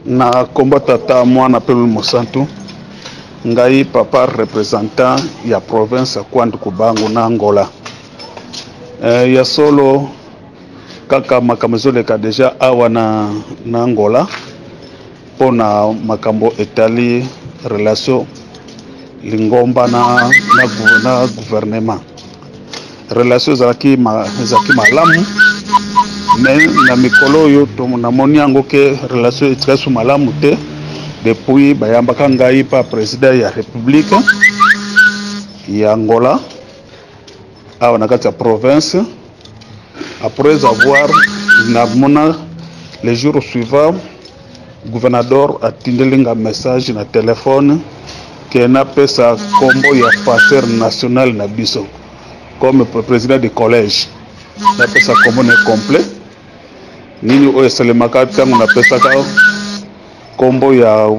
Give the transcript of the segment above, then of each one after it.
Na kombo Tata, Mwana pe Molimo Santu, ngai papa representant ya province ya Kuandu Kubangu na Angola. Eh, ya solo kaka makambo ezoleka deja awa na, na Angola mpo na makambo etali relation lingomba na, na, na gouvernement. Relation ezalaki ma, ezalaki malamu me na mikolo oyo namoni yango ke relation etikali so malamu te depuis bayambaka ngai pa president ya republique ya Angola awa na kati ya province. Après avoir namona le jour suivant gouvernador atindeli nga message na telefone ke napesa kombo ya pasteur national na biso comme président du collège, napesa kombo na complet. Nini oyo esalemaka ntango napesaka kombo ya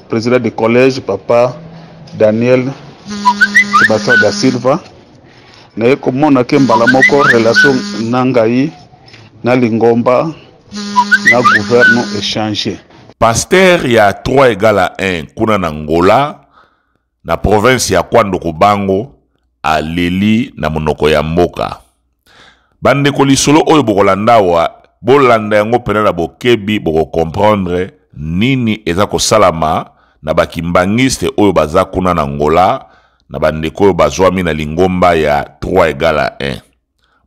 président du collège papa Daniel Sebastien da Silva, naye komona ke mbala moko relation na ngai na lingomba na gouvernement echange. Pasteur ya 3 égale à 1 kuna na Angola na province ya Kwando Kubango aleli na monoko ya mboka. Bandeko, lisolo oyo bokolanda awa, bolanda yango mpena na bokebi, bokokomprendre nini eza kosalama na bakimbangiste oyo baza kuna na Angola, na bandeko oyo bazwami na lingomba ya 3 égale à 1.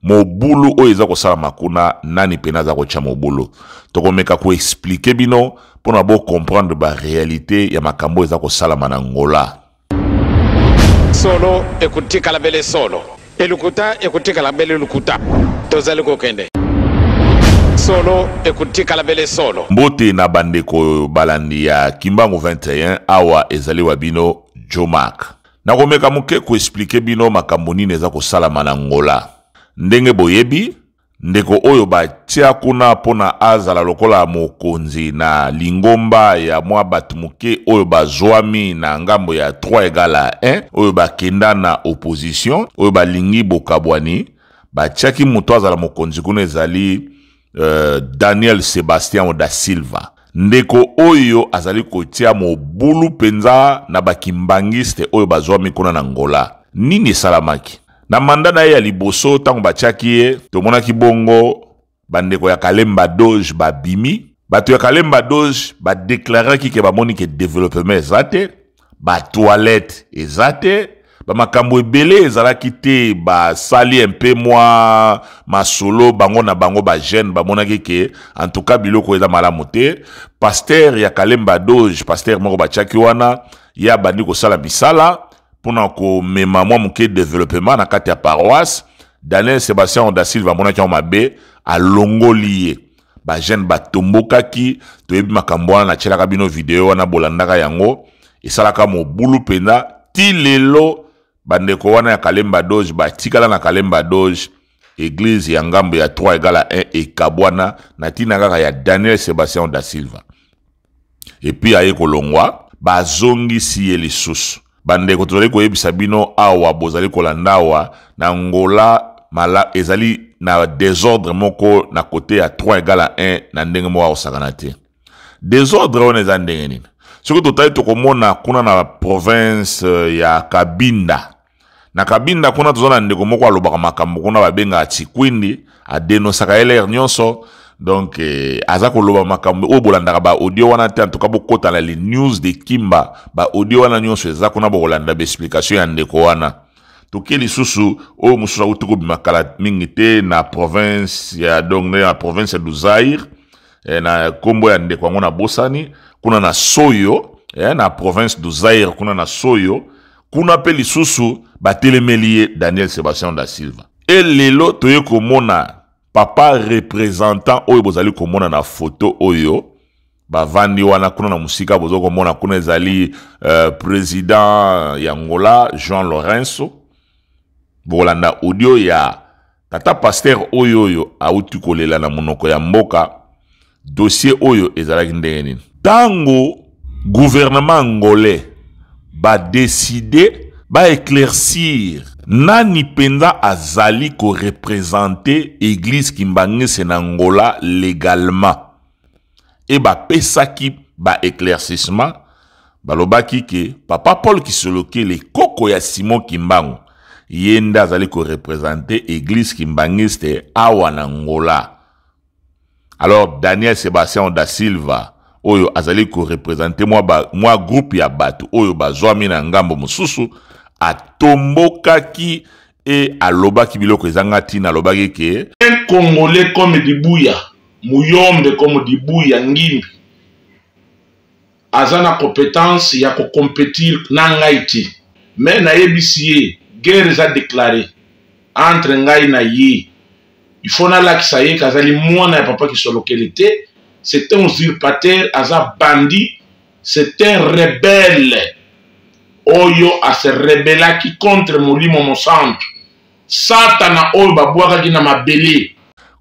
Mobulu oyo eza kosalama kuna, nani mpena aza kotya mobulu? Tokomeka koexplike bino mpona bocomprendre barealité ya makambo oyo eza kosalama na Angola. Solo ekotikala bele solo, elukuta ekotikala bele lukuta. Tozali kokende. Solo ekotikala bele solo. Mbote na bandeko balandi ya Kimbangu 21, awa ezali wa bino Jomak. Nakomeka moke koexplike bino makambo nini eza kosalama na Angola. Ndenge boyebi, ndeko oyo batia kuna mpona azala lokola mokonzi na lingomba ya mwa bato moke oyo bazwami na ngambo ya 3 égale à 1, oyo bakenda na opposition, oyo balingi bokabwani, batiaki moto azala mokonzi kuna ezali Daniel Sebastião da Silva. Ndeko oyo azali kotia mobulu mpenza na bakimbangiste oyo bazwami kuna na Angola. Nini esalamaki? Na manda na ye ya liboso, ntango batiaki ye, tomonaki bongo bandeko ya Kalemba Doge babimi. Bato ya Kalemba Doge badeklaraki ke bamoni ke developpement eza te, ba toilette eza te, ba makambo ebele ezalaki te. Basali mpe mwa masolo bango na bango, ba jeune bamonaki ke en tout cas biloko eza malamu te. Pasteur ya Kalemba Doge, pasteur moko batiaki wana, ye abandi kosala misala mpona komema mwa moke developpement na kati ya paroisse. Daniel Sebastien da Silva amonaki yango mabe, alongoli ye. Ba jeune batombokaki, toyebi makambo wana, natielaka bino video wana, bolandaka yango, esalaka mobulu mpenza. Ti lelo bandeko wana ya Kalemba Doge batikala na Kalemba Doge. Eglise ya ngambo ya 3 égale à 1 ekabwana na ntina kaka ya Daniel Sebastien da Silva. Epuis aye kolongwa, bazongisi ye lisusu. Bandeko, tozali koyebisa bino awa, bozali kolanda awa na Angola, mala ezali na desordre moko na kote ya 3 égale à 1 na ndenge moko akosakana te. Desordre wana eza ndenge nini? Soki totali, tokomona kuna na province ya Kabinda. Na Kabinda kuna toza na ndeko moko alobaka makambo kuna, babengaka Chikwindi, adenosaka LR nyonso. Donc aza koloba makambo oyo bolandaka ba audio wana te. En tout cas bokota na les news de Kimba, ba audio wana nyonso eza kuna, bokolanda ba explication ya ndeko wana. Toke lisusu oyo mosusu auti kobima kala mingi te na province ya, donc na province ya Zaire, na kombo ya ndeko yango na bosani, kuna na Soyo, na province du Zaire kuna na Soyo, kuna pe lisusu batelemeli ye Daniel Sebastien da Silva. E lelo toye komona papa représentant oyo bozali komona na photo oyo bavandi wana kuna na mosika, bozo komona kuna ezali président ya Angola João Lourenço. Bokolanda audio ya tata pasteur oyo oyo auti kolela na monoko ya mboka. Dossier oyo ezalaki ndenge nini? Tango gouvernement angolais ba décider ba éclaircir nani mpenza azali ko représenter église Kimbanguiste na Angola légalement, e bapesaki ba éclaircissement, balobaki ke papa Paul Kisolokele, koko ya Simon Kimbangu, ye nde azali korepresente église kimbangiste awa na Angola. Alors Daniel Sebastião da Silva oyo azali korepresente mwa, ba, mwa groupe ya bato oyo bazwami na ngambo mosusu, atombokaki e alobaki biloko ezanga ntina. Alobaki ke un Congolais comme Dibuya Muyombe, comme Dibuya Ngimbi, aza na compétence ya kocompétir na ngai te. Mais nayebisi ye, guerre eza déclaré entre ngai na ye. Il faut nalakisa ye kazali mwana ya papa Kisolokele te. C'est un usurpateur, aza bandit, c'est un rebelle oyo ase rebelaki contre Molimo Mosantu, Satana oyo babwakaki na mabele.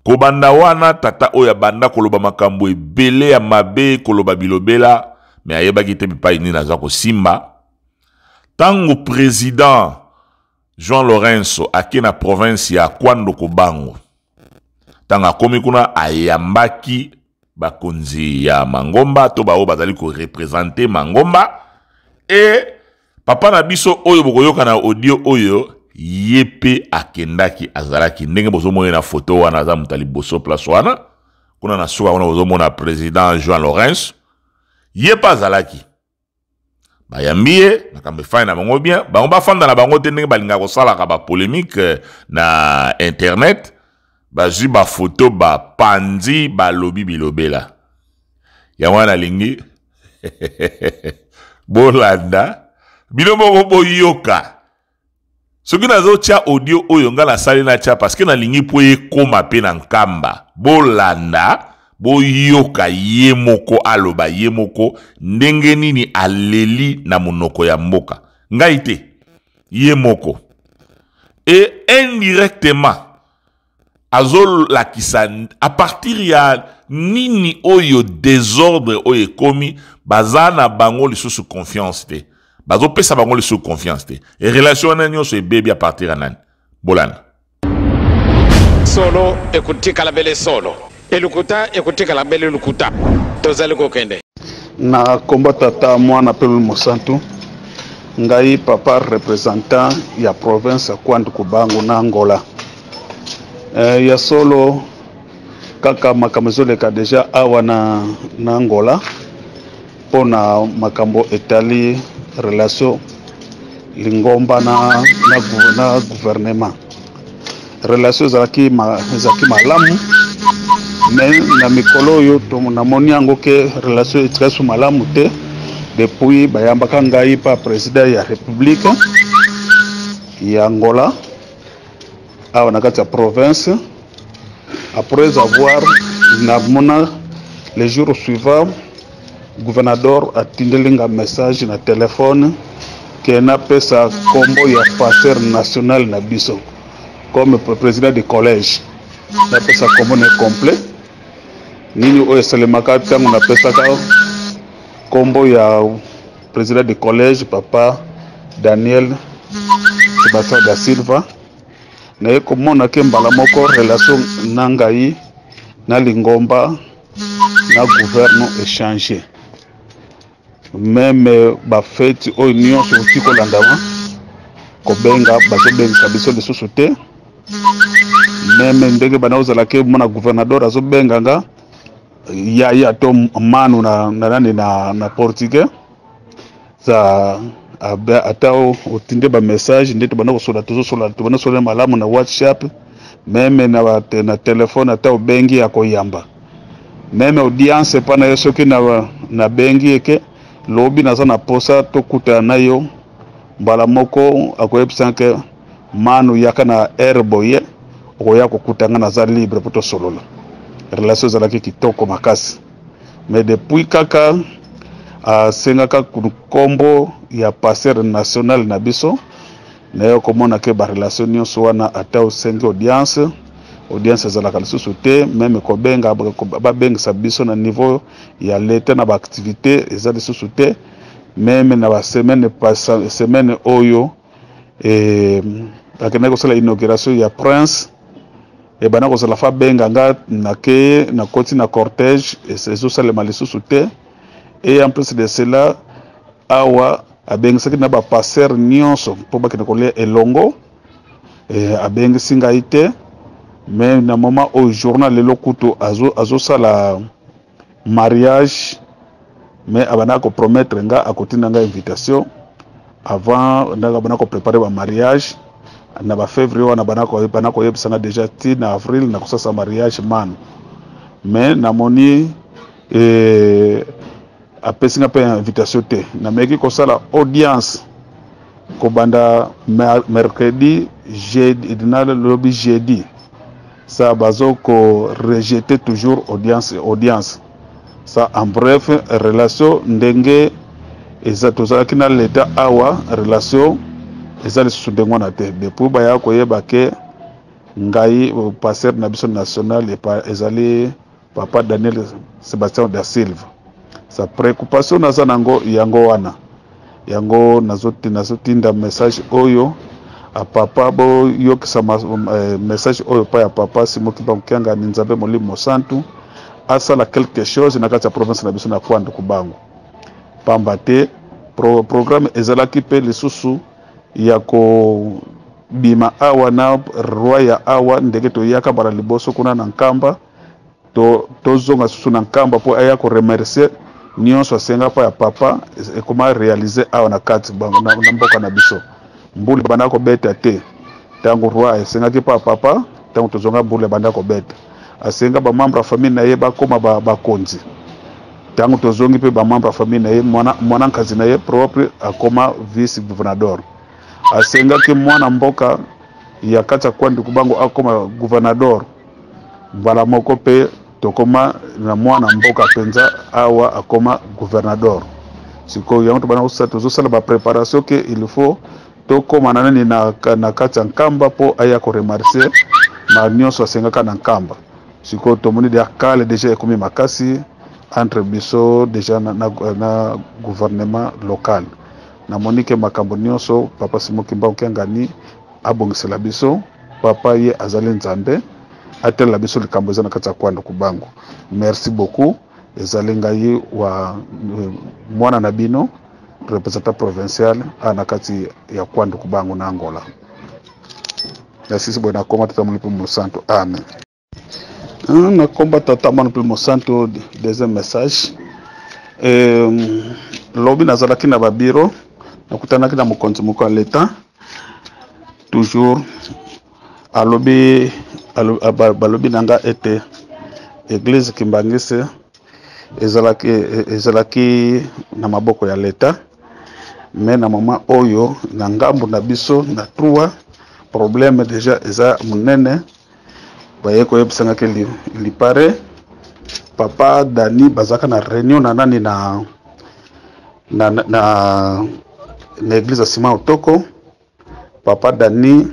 Kobanda wana, tata oyo abanda koloba makambo ebele ya mabe, koloba bilobela, me ayebaki te bipai nini aza kosimba. Ntango président João Lourenço ake na province ya Kwando Kubango, ntango akomi kuna, ayambaki bakonzi ya mangomba to baoyo bazali korepresente mangomba. E papa na biso oyo bokoyoka na audio oyo, ye mpe akendaki, azalaki ndenge bozomona na foto wana, aza moto ya liboso place wana. Kuna na suka kuna bozomona président João Lourenço, ye mpe azalaki. Bayambi ye, makambo efai na bango bien. Bango bafanda na bango te ndenge balingaka kosalaka bapolémique na internet. Bazwi bafoto, bapanzi, balobi bilobela. Yango wana nalingi bolanda bino moko, boyoka. Soki nazotya audio oyo ngai nasali, natya parce que nalingi mpo ekóma mpe na Nkamba. Bolanda, boyoka ye moko aloba ye moko ndenge nini aleli na monoko ya mboka. Ngai te, ye moko. E indirectement azolakisa à partir ya nini oyo désordre oyo ekomi. Baza na bango lisusu confiance te, bazopesa bango lisusu confiance te. E relation wana nyonso ebebi à partir ya nani? Bolanda. Solo ekotikala bele solo, elukuta ekotikala bele lukuta. Tozali kokende. Na kombo Tata, Mwana mpe Mosantu, ngai papa représentant ya province ya Kwando Kubangu na Angola. Ya solo, kaka makambo ezoleka deja awa na Angola mpona makambo etali relation lingomba na gouvernement, relation ezalaki malamu, mais na mikolo oyo namoni yango ke relation etikali so malamu te. Depuis bayambaka ngai pa président ya république ya Angola awa na kati ya province, après avoir namona le jour suivant gouvernador atindeli nga message na telefone ke napesa nkombo ya pasteur national na biso comme président du collège, napesa nkombo na complet. Nini oyo esalemaka ntango napesaka nkombo ya président du collège, papa Daniel Sebastien da Silva, naye komona ke mbala moko relation na ngai na lingomba na gouverne echange. Même bafeti oyo nyonso oki kolandama, kobenga, bazobengisa biso lisusu te. Même ndenge bana ozala ke mona gouvernador azobenga nga yaya to manu na nani na portugais za, ata otinde bamessage nde tobanda kosola, tozosola, tobanda kosola malamu na WhatsApp, même na telefone, ata obengi ya koyamba, même audience epa na yo. Soki nabengi eke lobi naza na posa tokutana na yo, mbala moko akoyebisa ke manu, yaka na heure boye, okoya kokuta nga, naza libre mpo tosolola. Relation ezalaki kitoko makasi, mais depuis kaka asengaka nkombo ya pasteur national na biso, naye komona ke barelation nyonso wana, ata osengi audience, audience ezalaka lisusu te. Même kobenga, babengisa biso na niveau ya leta na baactivité eza lisusu te. Même na basemaine semaine oyo akendaki kosala inauguration ya prince, ebanda kozala fa benga nga, nake, nakoti na cortège, ezosalema lisusu te. Et en plus de cela, awa abengisaki na ba pasteur nyonso mpo bakende kolia elongo. Abengisi ngai te, mais na moment oyo journal lelo kutu azosala mariage, mais abandaka kopromettre nga akotinda nga invitation avant. Ndaka abanda koprépare ba mariage na ba février wana, banda koyebisa nga déjà ti na avril na kosasa mariage mano, mais namoni apesi nga mpe invitation te. Nameki kosala audience kobanda mercredi, jeudi, na lobi jeudi, ça bazo ko rejeter toujours audience, audience. Ça, en bref, relation ndenge eza tozalaki na leta awa, relation eza lisusu ndenge wana te depuis baya koyeba ke ngai pasteur na biso national ezali papa Daniel Sébastien da Silva. Sa préoccupation naza nango yango wana. Yango nazotinda message oyo a papa, boyokisa message oyo pa ya papa Simon Kimbangu Kiangani, Nzambe Molimo Mosantu asala quelque chose na kati ya province na biso na Kwando Kubangu, pamba te programme ezalaki mpe lisusu ya kobima awa na roi ya awa, ndenge toyaka mbala liboso kuna na Nkamba, tozonga susu na Nkamba mpo aya koremercier nyonso asenga mpo ya papa ekoma réaliser awa na kati na mboka na biso. Mbula ebanda kobeta te ntango roi esengaki mpo ya papa. Ntango tozonga, mbula ebanda kobeta. Asenga bamembre ya famille na ye bakóma bakonzi. Ntango tozongi mpe, bamembre ya famille na ye, mwana nkazi na ye propre akóma vice gouvernador. Asengaki mwana mboka ya kati ya Kwando Kubango akóma gouvernador. Mbala moko mpe tokóma na mwana mboka mpenza awa akóma gouvernador. Sikoyo yango tobanda tozosala bapréparation ke il faut tokóma na nani na kati ya Nkamba mpo aya koremercier na nyonso asengaka na Nkamba. Sikoyo tomoni deja kale deja ekomi makasi entre biso deja na gouvernement local. Namoni ke makambo nyonso papa Simon Kimbangu Kiangani abongisela biso, papa ye azali Nzambe, atelela biso likambo eza na kati ya Kwando Kubangu. Merci beaucoup. Ezali ngai wa mwana na bino, représentant provincial a na kati ya Kwando Kubangu na Angola. Nasisi boye nakoma Tata Molimo Mosantu, amen. Nakomba Tata Mwana mpe Mosantu. Deuxième message, lobi nazalaki na babiro, nakutanaki na mokonzi moko ya leta. Toujours alobi, balobi na nga ete église kimbangisi ezalaki na maboko ya leta, mais na moment oyo na ngambu na biso na trois problème déjà eza monene. Baye koyebisanga ke lipare papa Dani bazalaka na réunion na nani na église ya Sima Otoko. Papa Dani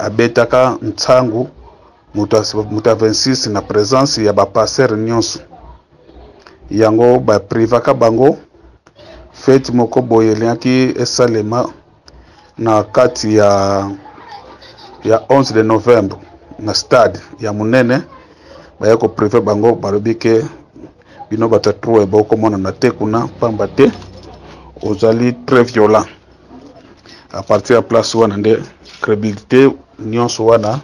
abetaka ntsangu moto ya 26 na présence ya bapasteur nyonso. Yango baprivaka bango fête moko boye elingaki esalema na kati ya 11 de novembre na stade ya monene. Baya kopriver bango, balobi ke bino bato ya trois bokomonana te kuna, pamba te ozali très violent. À partir ya place wana nde crédibilité nyonso wana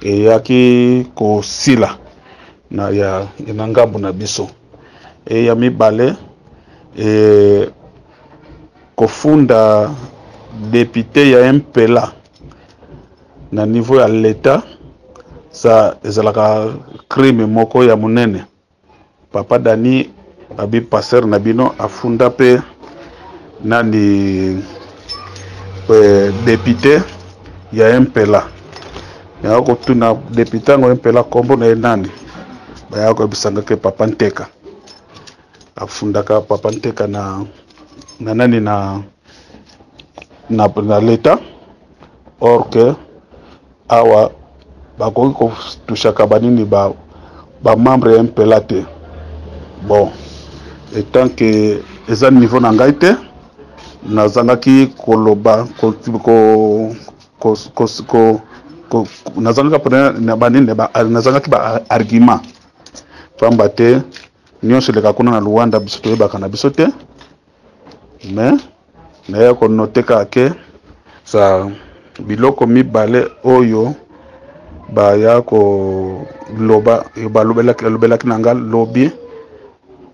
eyaki kosila na ngambu na biso. Ya mibale, kofunda député ya MPLA na niveau ya leta, sa ezalaka crime moko ya monene. Papa Dani abi pasteur na bino afunda mpe nani, député ya MPLA. Yaka kotuna député yango MPLA nkombo na ye nani, bayaka koyebisanga ke papa Nteka afundaka papa Nteka na nani na leta, or que awa bakoki kotushaka banini bamembre ya MPLA te. Bon, étant que eza niveau na ngai te, nazangaki koloba ko, nazangaki banini, nazangaki baargument, pamba te Nyonso eleka kuna na Luanda biso toyebaka na biso te, mais naya konote kaka ke za biloko mibale oyo baya koloba balobelaki na nga lobi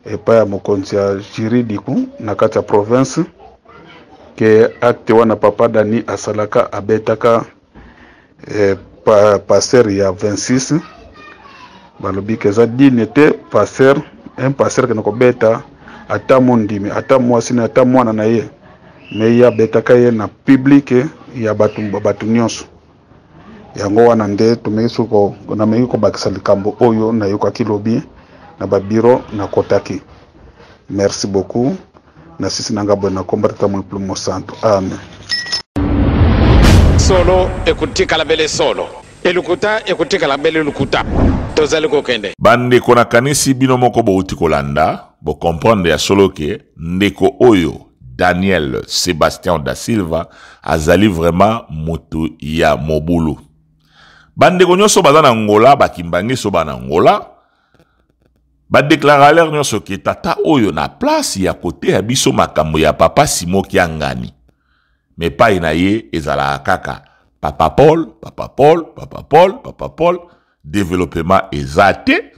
epai ya mokonzi ya juridiku na kati ya province ke acte wana papa Dani asalaka abetaka eh, pa, pasteur ya 26 balobi ke eza digne te pasteur un pasteur kende kobeta ata mondimi ata mwasi na ata mwana na ye me ye abetaka ye na publike ya bato bato nyonso yango wana nde tomeki soko nameki kobakisa likambo oyo nayokaki lobi na babiro nakotaki merci beaucoup nasisi na nga boye na komba tata molimo mosantu amen. Solo ekotikala bele solo, elokuta ekotikala bele lokuta. Tozali kokende. Bandeko nakanisi bino moko bowuti kolanda bo comprendre ya solo ke ndeko oyo Daniel Sebastião da Silva azali vraiment mutu ya mobulu. Bandeko nyonso baza na Angola, ba kimbanguiste oyo ba na Angola, ba declara leur nyonso ke tata oyo na place ya koteya biso makambo ya papa Simo Kiangani, me epai na ye ezalaka kaka papa Paul, papa Paul, papa Paul, papa Paul, developpement eza te.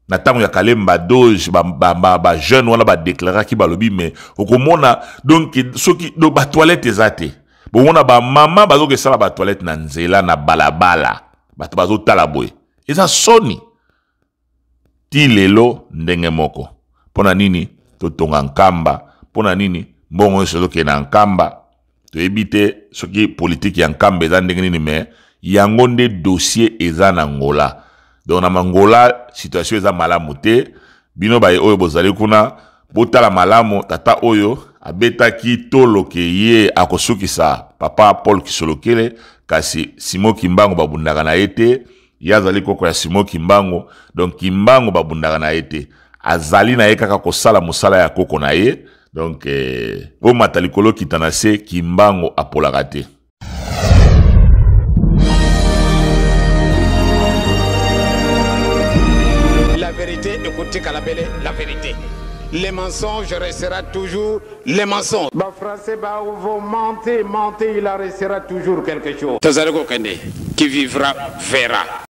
Na ntango ya Kalemba Doge ba, ba, ba, ba jeune wana ba declaraki balobi me okomona donc soki donc ba toilette eza te, bomona ba mama bazokesala ba toilette na nzela na balabala, bato bazotala boye, eza soni ti lelo ndenge moko. Mpo na nini totonga Nkamba? Mpo na nini mbongo nyonso ezokende na Nkamba? Toyebi te soki politike ya Nkamba eza ndenge nini, me yango nde dossier eza na Angola. Donc na Angola situation eza malamu te. Bino baye oyo bozali kuna botala malamu, tata oyo abetaki tolo ke ye akosukisa papa Paul Kisolokele, kasi Simon Kimbangu babundaka na ye te. Ye azali koko ya Simon Kimbangu, donc Kimbangu babundaka na ye te, azali na ye kaka kosala mosala ya koko na ye. Donc bomata likolo kita na se, Kimbangu apolaka te. La vérité ekotikala bele la vérité. Les mensonges restera toujours les mensonges. Ba français ba vont mentir, mentir, il en restera toujours quelque chose. Tozali kokende, qui vivra verra.